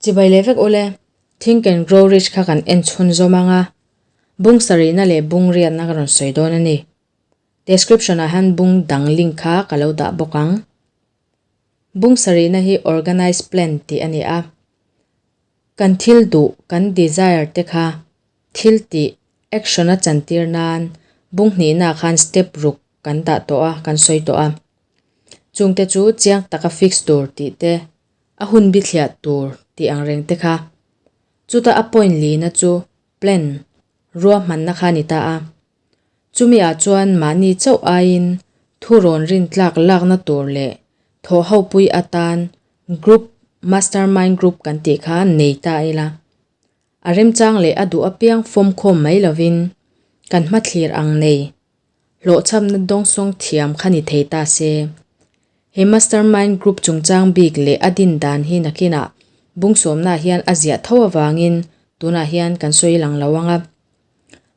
Chibai leh vek ule, Think and Grow Rich kha kan en chhunzawm ang a, bung sarihna leh bung riatna ka rawn sawi dawn a ni. Description ah hian bung dang link kha ka lo dah bawk ang. Bung sarihna hi Organize Plan tih a ni a. Kan thil duh, kan desire te kha thil tih, action a chantir nan bung hnihna ah khan step ruk kan dah tawh a, kan sawi tawh a. Chungte chu chiang taka fix tur tih te, a hun bithliah tur tih ang reng te kha. Chuta a point lina chu plan, ruahmanna kha a ni ta a. Chumi ah chuan mahni chauh aiin thu rawn rin tlak lakna tur leh thawh hopui atan group, mastermind group kan tih kha nei ta ila. A remchang leh a duh apiang fawmkhawm mai lovin kan hmathlir ang nei Hlawhchhamna dawngsawng thiam kha ni thei ta se. He mastermind group chungchang bik leh a din dan hi nakinah bungsawmna hian a ziah tho avangin tunah hian kan sawi lang lo ang a.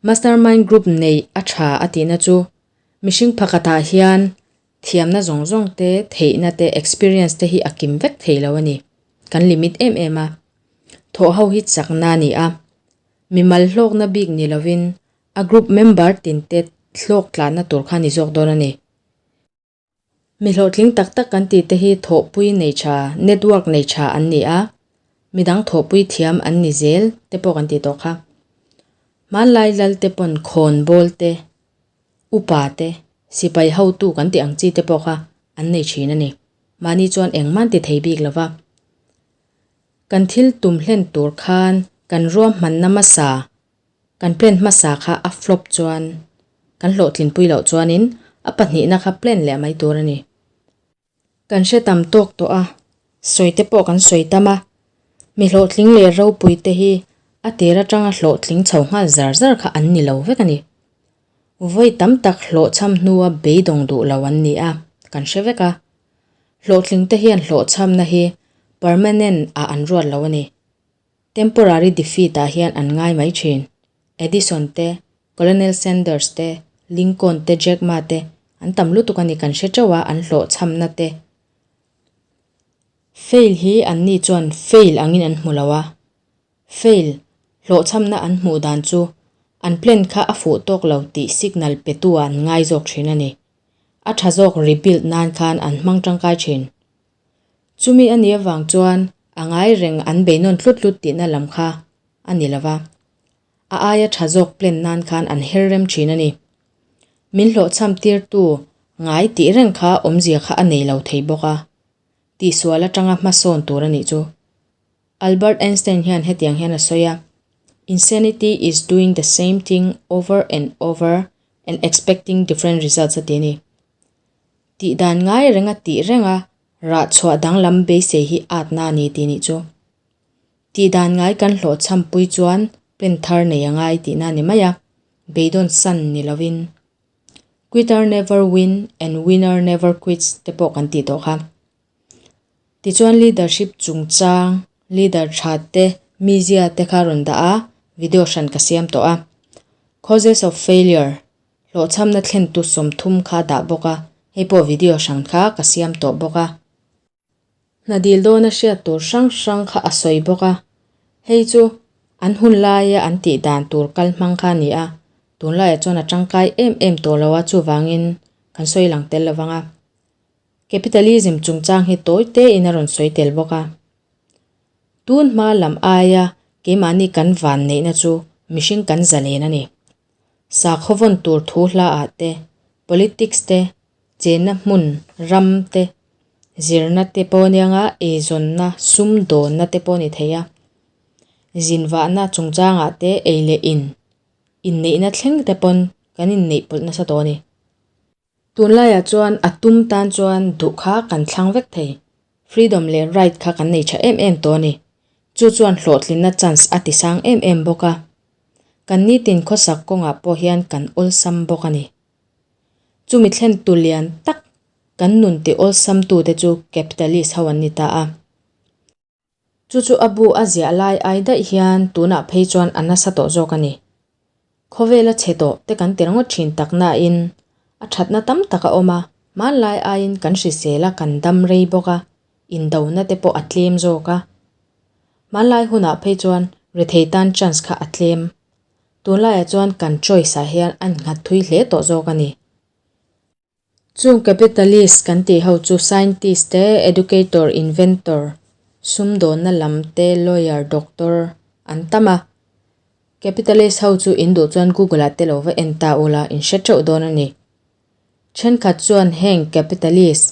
Mastermind group nei a tha a tihna chu mihring phakhatah hian thiamna zawng zawng te, theihna te, experience te hi a kim vek thei lo a ni. Kan limit em em a. Thawh ho hi chakna a ni a. Mimal hlawkna bik ni lovin A group member tinte hlawk tlanna tur kha ni zawk dawn a ni. Mi hlawhtling tak tak kan tih te hi thawhpui nei tha, network nei tha an ni a, midang thawhpui thiam an ni zel te pawh kan tih tawh kha. Hmanlai lal te pawn khawn bawl te, upa te, sipai hotu kan tih ang chi te pawh kha an nei thin a ni. Mahni chuan engmah an ti thei bik lo va. Kan thil tum hlen tur khan kan ruahmanna hmasa Kan plan hmasa kha a flop chuan kan hlawhtlinpui loh chuanin a pahnihna kha plan leh mai tur a ni. Kan hre tam tawk tawh a, sawi te pawh kan sawi tam a, mi hlawhtling leh ropui te hi a tir atanga hlawhtling chho nghal zar zar kha an ni lo vek a ni. Vawi tam tak hlawhchham hnua beidawng duh lo an ni a, kan hre vek a. Hlawhtling te hian hlawhchhamna hi permanent ah an ruat lo a ni. Temporary defeat ah hian an ngai mai thin. Edison te, Colonel Sanders te, Lincoln te, Jack Ma te an tam lutuk a ni kan hre teuh a an hlawhchhamna te. Fail hi an ni chuan fail angin an hmu lo a. Fail, hlawhchhamna an hmuh dan chu an plan kha a fuh tawk lo tih signal petu ah an ngai zawk thin a ni. A tha zawk rebuild nan khan an hmang tangkai thin. Chumi a nih avang chuan a ngai reng an bei nawn tlut tlut tihna lam kha a ni lo va, a aia tha zawk plan nan khan an her rem thin a ni. Min hlawhchham tirtu ngai tih reng kha awmzia kha a nei lo thei bawk a, tihsual atanga hmasawn tur a nih chu. Albert Einstein hian hetiang hian a sawi a, Insanity is doing the same thing over and over and expecting different results a ti a ni. Tih dan ngai renga tih renga rah chhuah danglam beisei hi atna a ni tih nih chu. Tih dan ngai kan hlawhchham pui chuan pen thar nei a ngai tihna a ni mai a, beidawn san ni lovin. Quitter never win and winner never quits te pawh kan tih tawh kha. Tichuan leadership chungchang, leader tha te, mizia te kha rawn dah a, video hran ka siam tawh a. Causes of failure Hlawhchhamna thlentu 30 kha dah bawk a, hei pawh video hrang kha ka siam tawh bawk a. Hna dil dawna hriat tur hrang hrang kha a sawi bawk a, hei chu an hun laia an tih dan tur kal hmang kha a ni a, tunlaiah chuan a tangkai em em tawh lo a, chuvangin kan sawi lang tel lo vang a. Capitalism chungchang hi tawi tein a rawn sawi tel bawk a. Tun hma lam aia keimahni kan van neihna chu mihring kan zalen a ni. Sakhaw vawn tur thu hla ah te, politics te, chenna hmun, ram te, zirna te pawh anianga eizawnna, sumdawnna te pawh a ni thei a. Zinvahna chungchangah te ei leh in, inneihna thleng te pawn kan inneih pawlh nasa tawh a ni. Tunlaiah chuan a tum tan chuan duh kha kan thlang vek thei. Freedom leh right kha kan nei tha em em tawh a ni. Chu chuan hlawhtlinna chance a ti sang em em bawk a. Kan nitin khawsak kawngah pawh hian kan awlsam bawk a ni. Chumi thlen tu lian tak kan nun ti awlsam tute chu capitalist ho an ni ta a. Chu chu a bu a ziah lai ai daih hian tunah phei chuan a nasa tawh zawk a ni. Khawvela chhe tawh te kan ti ringawt thin tak nain a thatna tam tak a awm a, hmanlai aiin kan hrisel a kan dam rei bawk a, indona te pawh a tlem zawk a. Hmanlai hunah phei chuan rethei tan chance kha a tlem. Tunlaiah chuan kan choice ah hian a innghat thui hle tawh zawk a ni. Chung capitalist kan tih ho chu scientist te, educator, inventor, sumdawnna lam te, lawyer, doctor an tam a. Capitalist ho chu in duh chuan Google ah te lo va en ta ula in hre teuh dawn a ni. Thenkhat chuan heng capitalist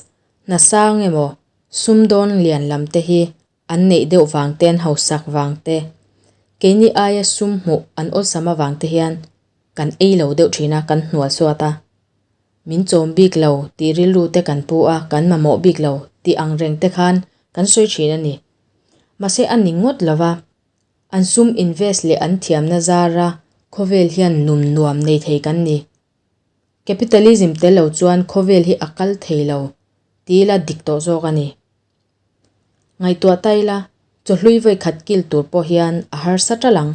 hna sang emaw sumdawn lian lam te hi an neih deuh vang te an hausak vang te, keini aia sum hmuh an awlsam avang te hian kan ei lo deuh thin a, kan hnual suat a. Min chawm bik lo tih rilru te kan pu a, kan mamawh bik lo tih ang reng te khan kan sawi thin a ni. Mahse a ni ngawt lo va, an sum invest leh an thiamna zara khawvel hian num nuam nei thei kan ni. Capitalism tel lo chuan khawvel hi a kal thei lo ti ila dik tawh zawk a ni. Ngaihtuah ta ila, chawhlui vawi khat kil tur pawh hian a harsa ṭalh ang,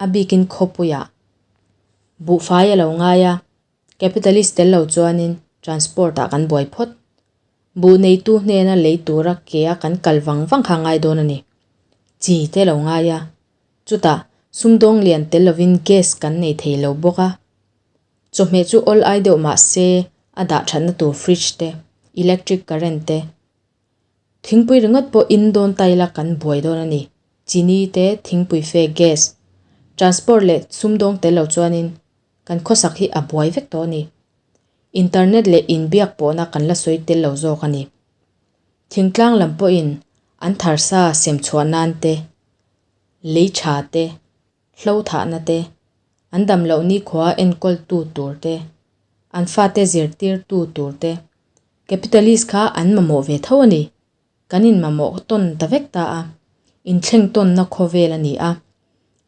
a bikin khawpuiah. Buhfai a lo ngai a, capitalist tel lo chuanin transport ah kan buai phawt. Buh neitu hnena lei tura ke a kan kal vang vang kha ngai dawn a ni. Chi te lo ngai a, chutah sumdawng lian tel lovin gas kan nei thei lo bawk a. Chawhmeh chu awl ai deuh mah se a dah thatna tur fridge te, electric current te, Thingpui ringawt pawh in dawn ta ila kan buai dawn a ni. Chini te, thingpui fe, gas, transport leh sumdawng tel lo chuanin kan khawsak hi a buai vek tawh a ni. Internet leh inbiak pawhna kan la sawi tel lo zawk a ni. Thingtlang lam pawhin an tharsa sem chhuah nan te, lei tha te, hlo thahna te, an dam loh nikhua enkawltu tur te, an fate zirtirtu tur te, Capitalist kha an mamawh ve tho a ni. Kan inmamawh tawn ta vek ta a, inthleng tawnna khawvel a ni a.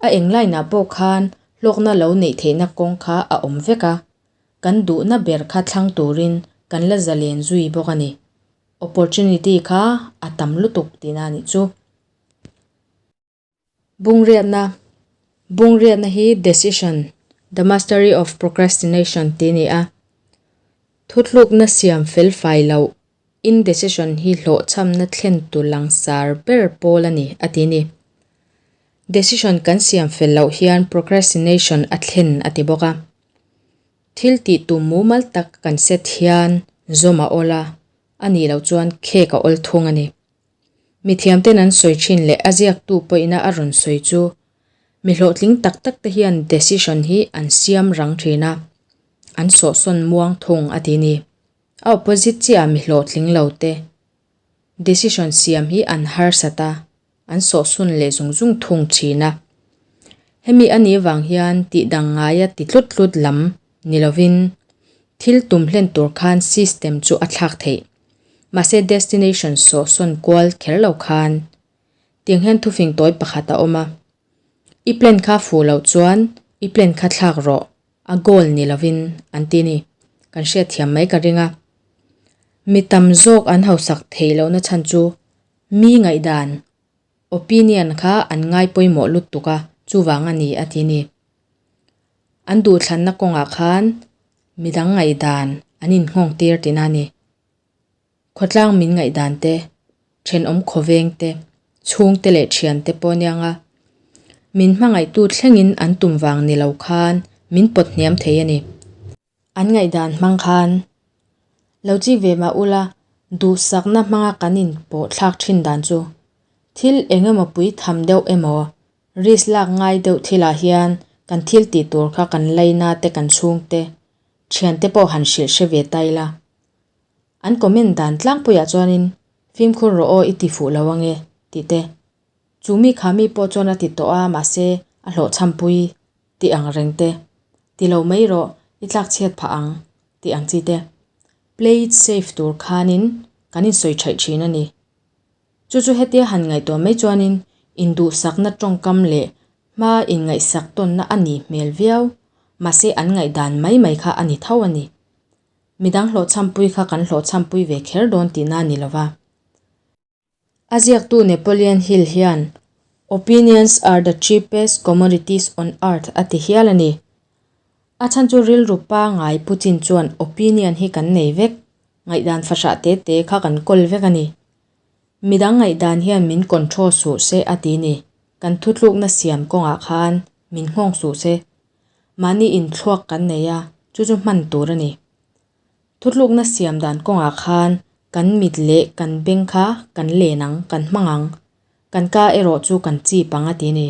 A englainah pawh khan hlawkna lo neih theihna kawng kha a awm vek a, kan duhna ber kha thlang turin kan la zalen zui bawk a ni. Opportunity kha a tam lutuk tihna a nih chu. Bungriatna, Bungriatna hi Decision, The Mastery of Procrastination tih a ni a. Thuthlukna siam fel fai loh, indecision, hi hlawhchhamna thlentu langsar ber pawl a ni, a ti a ni. Decision kan siam fel loh hian procrastination a thlen a ti bawk a. Thil tih tum mumal tak kan set hian zawm a awl a, a nih loh chuan khek a awl thung a ni. Mithiamten an sawi thin leh a ziaktu pawhina a rawn sawi chu mi hlawhtling tak tak te hian decision hi an siam rang thin a, an sawhsawn muang thung a ti ni. A opposite chiah mi hlawhtling lo te decision siam hi an harsat a, an sawhsawn leh zung zung thung thin a. Hemi a nih vang hian tih dang ngaia ti tlut tlut lam ni lovin thil tum hlen tur khan system chu a thlak theih. Mahse destination sawhsawn kual kher lo khan tiang hian thufing tawi pakhat a awm a, I plan kha fuh loh chuan i plan kha thlak rawh, a goal ni lovin an ti ni. Kan hriatthiam mai ka ring a. Mi tam zawk an hausak theih lohna chhan chu mi ngaihdan, opinion, kha an ngai pawimawh lutuk a, chuvang a ni a ti ni. An duhthlanna kawngah khan midang ngaihdan an inhngawng tir tihna a ni. Khawtlang min ngaihdan te, thenawm khawveng te, chhungte leh thiante pawh nia nga min hmangaihtu thlengin an tum vang ni lo khan min pawt hniam thei a ni. An ngaihdan hmang khan lo chik ve mah ula duhsakna hmanga kan inpawh thlak thin dan chu thil eng emaw pui tham deuh emaw risk lak ngai deuh thilah hian kan thil tih tur kha kan laina te kan chhungte thiante pawh han hrilh hre ve ta ila. An comment dan tlangpuiah chuanin fimkhur rawh aw i ti fuh lo ange tih te. Chu mi kha mi pawh chuan a ti tawh a mahse a hlawhchhampui tih ang reng te, ti lo mai rawh i tlak chhiat phah ang tih ang chi te. Play it safe tur khanin kan insawi thaih thin a ni. Chu chu hetia han ngaihtuah mai chuanin induhsakna tawngkam leh hma inngaihsak tawnna a nih hmel viau, mahse an ngaihdan mai mai kha a ni tho a ni. Midang hlawhchhampui kha kan hlawhchhampui ve kher dawn tihna a ni lova. A ziaktu Napoleon Hill hian, Opinions are the cheapest commodities on earth a ti hial a ni. A chhan chu rilru pangai pu chin chuan opinion hi kan nei vek, ngaihdan fahrah te te kha kan kawl vek a ni. Midang ngaihdan hian min control suh se a ti ni. kan thutlukna siam kawngah khan min nghawng suh se. Mahni inthluak kan nei a, chu chu hman tur a ni. Thutlukna siam dan kawngah khan kan mit leh kan beng kha kan len ang, kan hmang ang. Kan ka erawh chu kan chip ang a ti a ni.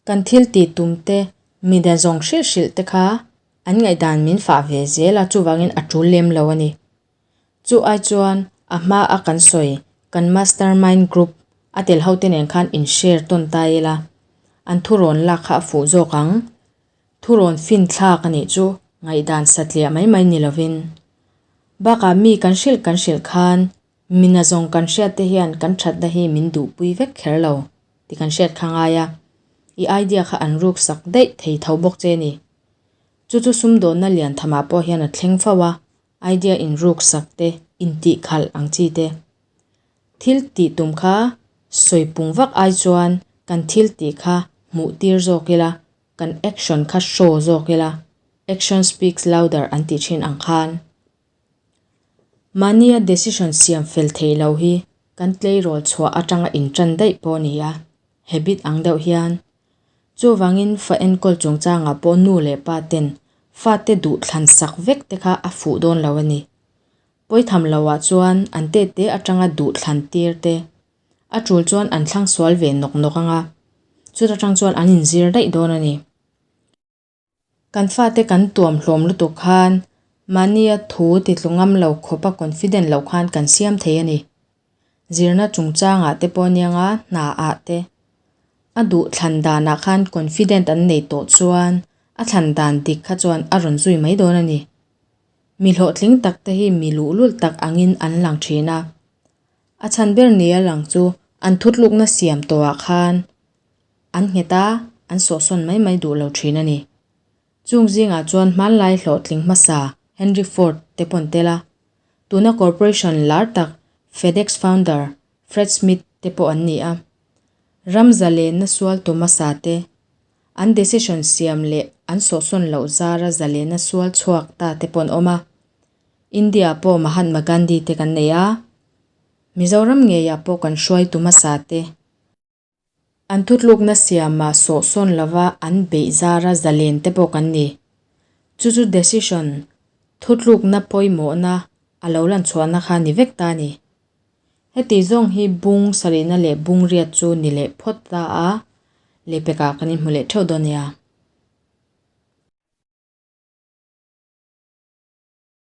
Kan thil tih tum te, mida zawng hrilh hrilh te kha an ngaihdan min fah ve zel a, chuvangin a tul lem lo a ni. Chu ai chuan a hma a kan sawi kan mastermind group a tel ho te nen khan in share tawn ta ila, an thurawn lak kha a fuh zawk ang. Thurawn fin thlak a nih chu ngaihdan satliah mai mai ni lovin. Bakah mi kan hrilh kan hrilh khan Mina zawng kan hriat te hian kan thatna hi min duhpui vek kher lo tih kan hriat kha ngai a, i idea kha an ruk sak daih thei tho bawk che ni. Chu chu sumdawnna lian thamah pawh hian a thleng fo a, idea in ruk sak te, intih khalh ang chi te. Thil tih tum kha sawi pung vak ai chuan kan thil tih kha hmuh tir zawk ila, kan action kha show zawk ila, action speaks louder an tih thin ang khan. Mahnia decision siam fel theih loh hi kan tleirawl chhuah atanga intan daih pawh a ni a, habit ang deuh hian. Chuvangin fa enkawl chungchangah pawh nu leh pa ten fate duh thlan sak vek te kha a fuh dawn lo a ni. Pawitham lohah chuan an tete atanga duh thlan tir te, a tul chuan an thlang sual ve nawk nawk anga, chuta tang chuan an inzir daih dawn a ni. Kan fate kan tuam hlawm lutuk khan mahnia thu titlu ngam lo khawpa confident loh khan kan siam thei a ni. Zirna chungchangah te pawh anianga hna ah te a duh thlan danah khan confident an nei tawh chuan a thlan dan dik kha chuan a rawn zui mai dawn a ni. Mi hlawhtling tak te hi mi luhlul tak angin an lang thin a. A chhan ber nia lang chu an thutlukna siam tawhah khan An nghet a, an sawhsawn mai mai duh lo thin a ni. Chung zingah chuan hmanlai hlawhtling hmasa Henry Ford te pawn tel a, tuna corporation lar tak FedEx founder Fred Smith te pawh an ni a. Ram zalenna sualtu hmasa te, an decision siam leh an sawhsawn loh zara zalenna sual chhuak ta te pawn awm a. India pawh Mahatma Gandhi te kan nei a, Mizoram ngeiah pawh kan hruaitu hmasa te, An thutlukna siamah sawhsawn lova an beih zara zalen te pawh kan ni. Chu chu decision, thutlukna pawimawhna a lo lan chhuahna kha ni vek ta a ni. Heti zawng hi bung sarihna leh bung riat chu ni leh phawt ta a, lehpekah kan inhmu leh theuh dawn nia.